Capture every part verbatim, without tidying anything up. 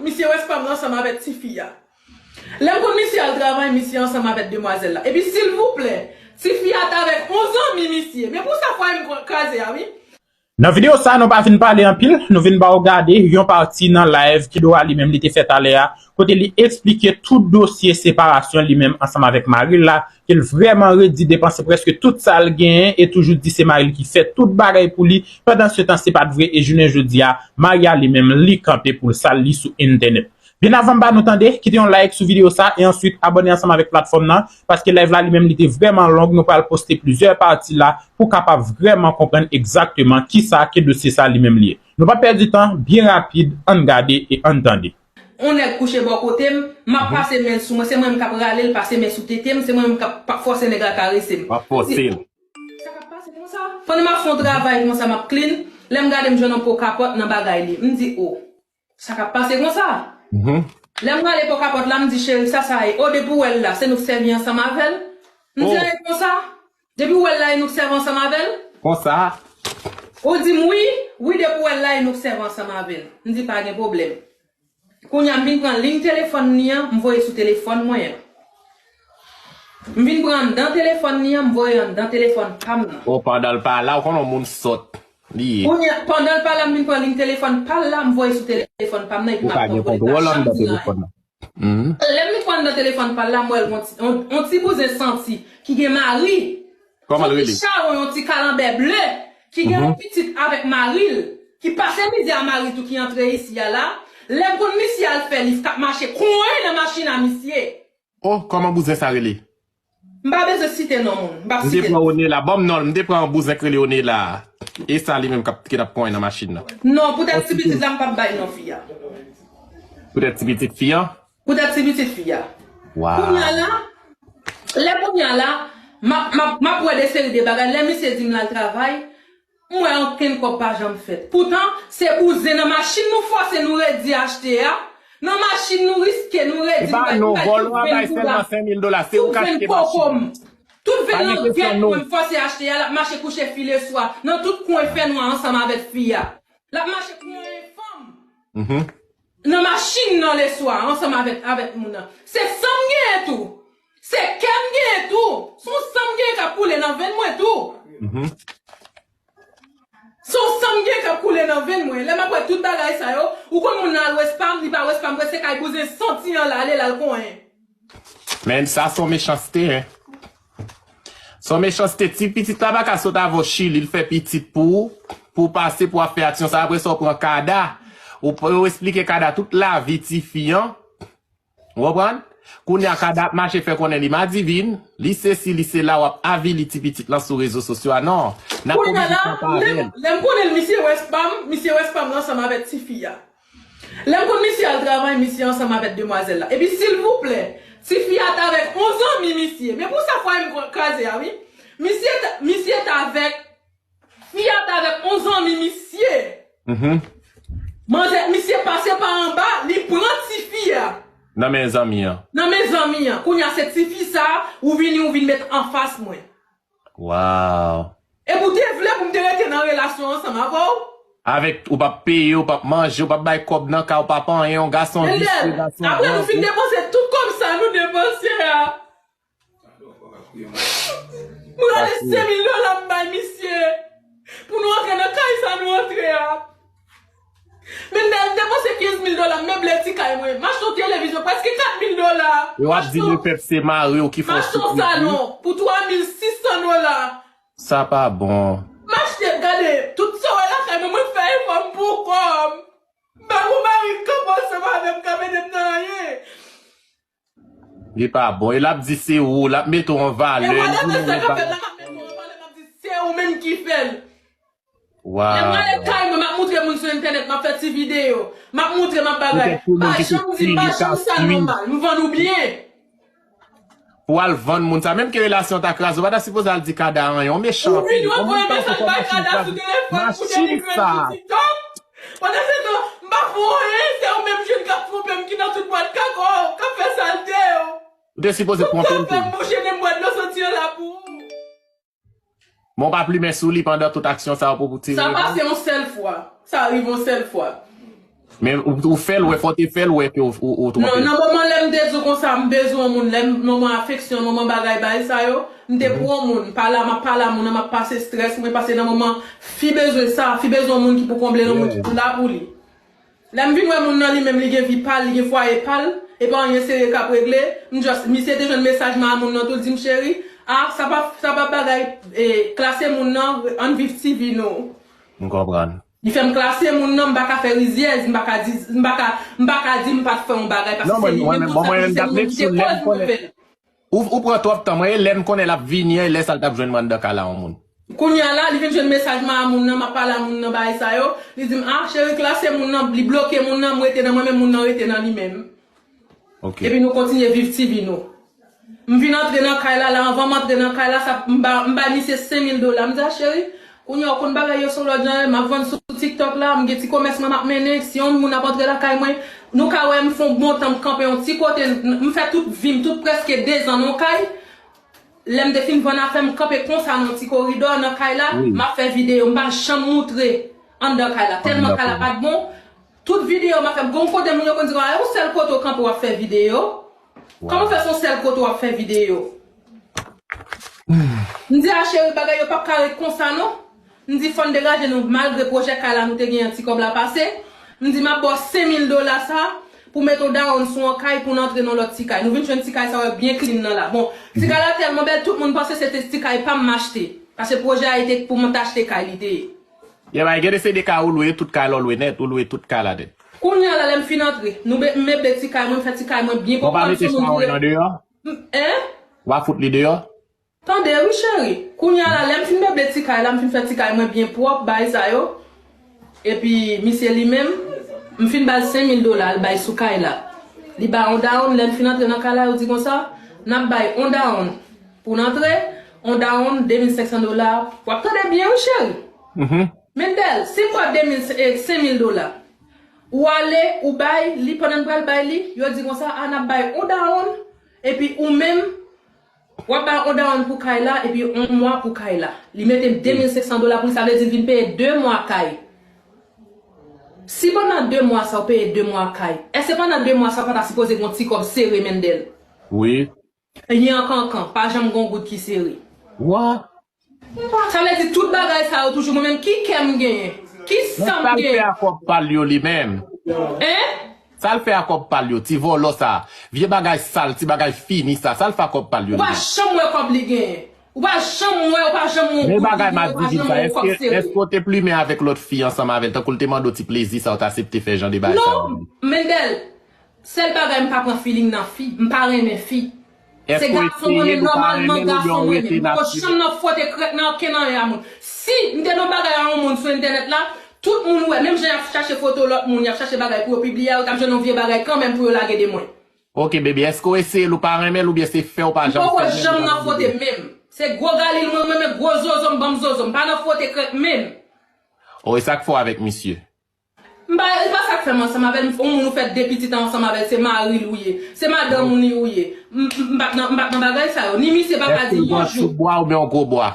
Misye wè spam nan ansanm avèk tifi a. Lè m konn misye al travay, misye ansanm avèk demwazèl la. Epi silvouplè, tifi a t avèk yon zanmi misye. Men pou sa fwaye m kraze a, wi. Nan videyo sa, nou pa vin pale anpil, nou vin ba w gade yon pati nan live Kidora li menm li te fè talè a, kote li eksplike tout dosye separasyon li menm ansanm avèk mari l la, ke l vrèman redi depanse prèske tout sa l genyen e toujou di se mari l ki fè tout bagay pou li, pandan se tan se pa t vre e jounen jodi a, mari a li menm li kanpe pou l sal li sou entènèt. Byen avan m ba nou tande, kite yon like sou videyo sa e answit abòne ansanm avèk platfòm nan, paske live la li menm li te vrèman long, nou pral poste plizyè pati la pou w kapab vrèman konprann egzakteman kisa ke dosye sa li menm li ye. Nou pa pèdi tan, byen rapid, ann gade e ann tande. Yon nèg kouche bò kote m, m ap pase men l sou mwen, se mwen menm k ap rale l, pase men sou tete m, se mwen menm k ap, p ap fòse nèg la karese m. W ap fòse l. Sa k ap pase konsa? Pandan m ap fè yon travay konsa, m ap clean, lè m gade m jwenn yon po kapòt nan bagay li. M di, o, sa k ap pase konsa? Lè m rale po kapòt la, m di, cheri, sa sa ye? O, depi w wè l la, se nou k sèvi ansanm avè l? M di, e konsa? Depi w wè l la, e nou k sèvi ansanm avè l? Konsa? Ou di m, wi, wi, depi w wè l la, e nou k sèvi ansanm avè l. M di, pa gen pwoblèm. Kounye a, m vin pran liy telefòn li an, m voye sou telefòn mwen an. M vin pran anndan telefòn li an, m voye anndan telefòn pa m nan. O, pandan l pa la, ou konnen yon moun sòt li ye. Kounye a, pandan l pa la, m vin pran liy telefòn pa l la, m voye sou telefòn pa m nan, epi m ap tann pou l ta janm di anyen. Lè m vin pran anndan telefòn pa l la, m wè l gon ti, on, on ti bouzen santi ki gen mari. Kòman l rele? Yon ti chawony, yon ti kalanbè ble, ki gen yon pitit avèk mari l, ki pase mizè a mari tou ki antre isi a la. Lè m konn misye al fè li, k ap mache konyen nan machin a misye. Oh, kòman bouzen sa rele? M pa bezwen site non moun, m p ap site non. M te pran Onela, ban m non l, m te pran yon bouzen k rele Onela. E sa li menm k ap, ki t ap konyen nan machin nan. Non, poutèt ti pitit la, m p ap bay non fi a. Poutèt ti pitit fi an? Poutèt ti pitit fi a. Kounye a la, lè kounye a la, m ap, m ap, m ap wè de seri de bagay. Lè misye di m l al travay, m wè ankenn kòb pa janm fèt. Poutan, se bouzen nan machin nou fòse nou redi achte a. Nan machin nou riske, nou redi, nou bay, nou bay tout venn bouda, tout venn koko m. Tout venn langyèt mwen m fòse achte a, l ap mache kouche fi leswa nan tout kwen fènwa ansanm avèk fi a. L ap mache konyen fanm. Nan machin nan leswa ansanm avèk, avèk moun nan. Se san m genyen tou. Se kè m genyen tou. Se yon san m genyen k ap koule nan venn mwen tou. Se yon san m genyen k ap koule nan venn mwen. Lè m ap wè tout bagay sa yo, ou konn moun nan al wè spam, li pa wè spam, se kay bouzen santi an l ale, l al konyen. Men sa se yon mechanste, en. Se yon mechanste. Ti pitit la pa ka sot avè w Chili, l fè pitit pou ou, pou w pase pou w ap fè aksyon sa, apre sa w pran Kada. Ou, ou eksplike Kada tout lavi tifi an. Ou konprann? Kounye a Kada ap mache fè konnen li madivin, li sesi, li sela, w ap avili ti pitit lan sou rezo sosyo a. Non, n ap oblije kanpe avè l. Lè m konnen l, misye wè spam, misye wè spam lan ansanm avèk tifi a. Lè m konn misye al travay, misye ansanm avèk demwazèl la. Epi silvouplè, tifi a t avèk yon zanmi misye. Men pou sa fwaye m kraze a, wi. Misye t, misye t avèk, fi a t avèk yon zanmi misye. Manzè, misye pase pa anba, li pran tifi a. Nan men zanmi an. Nan men zanmi an. Kounye a se tifi sa, ou vini, ou vin met anfas mwen. Waw. Epi w te vle pou m te rete nan relasyon ansanm avè w? Avèk ou p ap peye, ou p ap manje, ou p ap bay kòb nan kay, ou p ap anyen, yon gason visye, gason dròg. Apre nou fin depanse tout kòb sa nou depanse a. M rale senk mil dola m bay misye pou nou antre nan kay sa nou antre a. Men m depanse kenz mil dola, m meble ti kay mwen. M achte yon televizyon prèske kat mil dola. E w ap di lepèp se mari w ki fè w soufri. M achte yon salon pou twa mil sis san dola. Sa pa bon. M achte, gade, tout sa w wè lakay mwen, mwen fè efò m pou kò m. M pa gon mari k kanpe ansanm avè m k ap ede m nan anyen. Li pa bon. E l ap di se ou, l ap mete w an valè, li di moun yo pa. L ap mete w an valè, l ap di se ou menm ki fè l. Lè m ale kay mwen, m ap moutre moun sou entènèt, m ap fè ti videyo, m ap moutre, m ap bagay. Pa janm di, pa janm sa nòmal, m vann ou byen. Pou al vann moun sa, menm ke relasyon ta kraze, ou pa ta sipoze al di Kada anyen, ou mechan anpil. Ou vini, w ap voye mesaj bay Kada sou telefòn pou denigre m sou TikTok. Pandan se tan, m pa fè w anyen, se ou menm jwenn k ap twonpe m ki nan tout bwat kaka w, k ap fè salte yo. Ou te sipoze twonpe m tou. Tout sa w fè m, bouche nen m bwè dlo santi an la pou ou. Bon, w pa plimen sou li pandan tout aksyon sa yo pou, pou ti. Sa pase yon sèl fwa. Sa rive yon sèl fwa. Men ou, ou fè l wè, fò w te fè l wè ke ou, ou, ou twonpe l. Non, nan moman lè m te di w konsa, m bezwen yon moun, lè m, moman afeksyon, moman bagay, bagay sa yo, m te pou yon moun, m pale a, m ap pale a moun nan, m ap pase strès mwen, paske nan moman, fi bezwen sa, fi bezwen yon moun ki pou konble l, yon moun ki pou la pou li. Lè m vin wè moun nan li menm, li gen vi pa l, li gen fwaye pa l, e pa anyen serye k ap regle, m just, misye te jwenn mesaj m a moun nan tou, l di m, cheri, a, sa pa, sa pa bagay, e, klase moun nan, ann viv ti vi nou. M konprann. Li fè m klase moun nan, m pa ka fè rizyèz, m pa ka di, m pa ka, m pa ka di m pa t fè yon bagay, paske se li menm konsa ki se moun ki te koz mwen fè l. Ou, ou pran twòp tan, mwen, e lè m konnen l ap vini an, e lè sa l t ap jwenn mwen anndan kay la yon moun. Kounye a la, li vin jwenn mesaj mwen a moun nan, m ap pale a moun nan bagay sa yo, li di m, a, cheri, klase moun nan, li bloke moun nan, m rete nan mwen, men moun nan rete nan li menm. Ok. Epi nou kontinye viv ti vi nou. M vin antre nan kay la, la, anvan m antre nan kay la, sa, m ba, m bay misye senk mil dola. M di a, cheri, kounye a ou konn bagay yo se yon lòt jan, m ap vann sou TikTok la, m gen ti komès mwen m ap mennen, si yon moun ap antre lakay mwen, nou ka wè m fè yon bon tan, m kanpe yon ti kote, m, m fè tout vi m, tout prèske dezan nan yon kay. Lè m te fin vann afè m, m kanpe konsa nan yon ti koridò nan kay la, m ap fè videyo, m pa janm moutre anndan kay la. Tèlman kay la pa t bon, tout videyo m ap fè, gon kote moun yo konn di, a, yon sèl kote w kanpe w ap fè videyo. Kòman fè se yon sèl kote w ap fè videyo? M di a cheri, bagay yo p ap ka ret konsa non. M di fò n degaje nou, malgre pwojè kay la nou te genyen ti kòb la pase. M di m ap ba w senk mil dola sa pou mete w dawonn sou yon kay pou n antre nan lòt ti kay. Nou vin jwenn ti kay sa yo byen clean nan la. Bon, ti kay la tèlman bèl, tout moun panse se te ti kay pa m m achte. Paske pwojè a te pou mwen t achte kay li te ye. Ye bay, gen de se de kay ou lwe, tout kay la ou lwe nèt, ou lwe tout kay la nèt. Kounye a la, lè m fin antre, nou be-, m meble ti kay mwen, m fè ti kay mwen byen pwòp, m sou moun tou. Ou pa mete chanm nan deyò? M, en? Ou pa fout li deyò? Tande, wi, cheri. Kounye a la, lè m fin meble ti kay la, m fin fè ti kay mwen byen pwòp, bagay sa yo. Epi, misye li menm, m fin ba l senk mil dola, l bay sou kay la. Li bay yon dawonn, lè n fin antre nan kay la, yo di konsa, n ap bay yon dawonn pou n antre, yon dawonn de mil senk san dola. W ap tande byen, wi, cheri. Mendel, si m pran de mil, eh, senk mil dola, ou ale, ou bay li, pandan n pral bay li, yo di konsa, a, n ap bay yon dawonn, epi ou menm, w ap bay yon dawonn pou kay la, epi yon mwa pou kay la. Li mete de mil senk san dola pou li, sa vle di l vin peye de mwa kay. Si pandan de mwa sa, w peye de mwa kay, èske pandan de mwa sa, w pa ta sipoze gen yon ti kòb sere, Mendel? Wi. Li an kankan, pa janm gen yon goud ki sere. Wa. Sa vle di tout bagay sa yo toujou mwen menm, ki kè m genyen? Ki san m genyen? Men sa l fè a kòb pa l yo li menm? Hein? Sa l fè a kòb pa l yo, ti vòlò sa? Vye bagay sal, ti bagay fini sa, sa l fè a kòb pa l yo li menm? Ou pa janm wè kòb li genyen. Ou pa janm wè, ou pa janm wè yon goud li genyen, ou pa janm wè yon kòb sere. Men bagay m ap di sa, èske, èske w te plimen avèk lòt fi ansanm avè l, tankou l te mande w ti plezi sa, w t aksepte fè jan de bagay sa? Non, Mendel, sèl bagay m pa pran feeling nan fi, m pa renmen fi. Se gason m renmen, nòmalman gason m renmen. M poko janm nan fwote krèk nan kenanyen a moun. Si m te nan bagay a yon moun sou entènèt la, tout moun wè, menm jan y ap chache foto lòt moun, y ap chache bagay pou yo pibliye a, yo t ap jwenn yon vye bagay kanmenm pou yo lage de mwen. Ok, baby, èske w eseye l, ou pa renmen l, oubyen se fè w pa janm fè l? M poko janm nan fwote menm. Se gwo galil mwen renmen, gwo zozo m, ban m zozo. M pa nan fwote krèk menm. O, e sa k fè w avèk misye? M pa, e pa sa k fè m ansanm avè l, m, yon moun ou fè de pitit ansanm avè l, se mari l ou ye, se madanm ou li ou ye. M, m, m pa t nan, m pa t nan bagay sa yo. Ni misye pa ka di yon jou. Èske w pran ti bwa oubyen yon gwo bwa?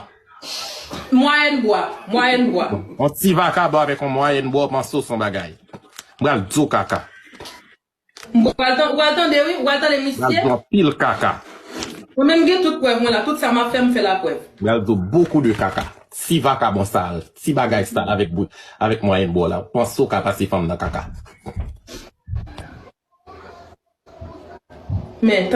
Mwayèn bwa, mwayèn bwa. Yon ti vakabon avèk yon mwayèn bwa, w panse w se yon bagay. M pral di w kaka. M pral tan-, ou pral tande, wi, ou pral tande misye. M pral di w anpil kaka. Mwen menm gen tout prèv mwen la, tout sa m ap fè, m fè laprèv. M pral di w beaucoup de kaka. Ti vakabon sal, ti bagay sal avèk bout, avèk mwayèn bò la. Ou panse w ka pase fanm nan kaka. Men,